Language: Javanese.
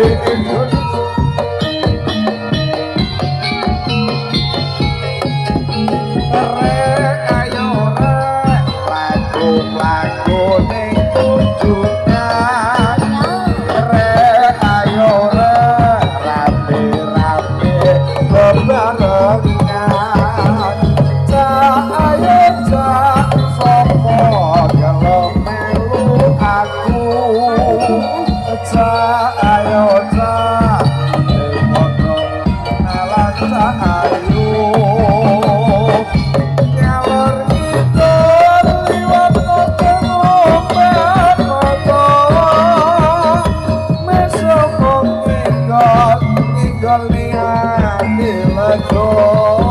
Indonesia. Rek ayo rek laku-laku ning tunjungan. Rek ayo rek rapi-rapi bebarengan. Cak ayo cak sapa gelem melu aku. Cak ayo cak padha alah cak ayu. Nyalor ngidul liwat ngombe mata. Mesoko nginggol nginggol ning ati lega.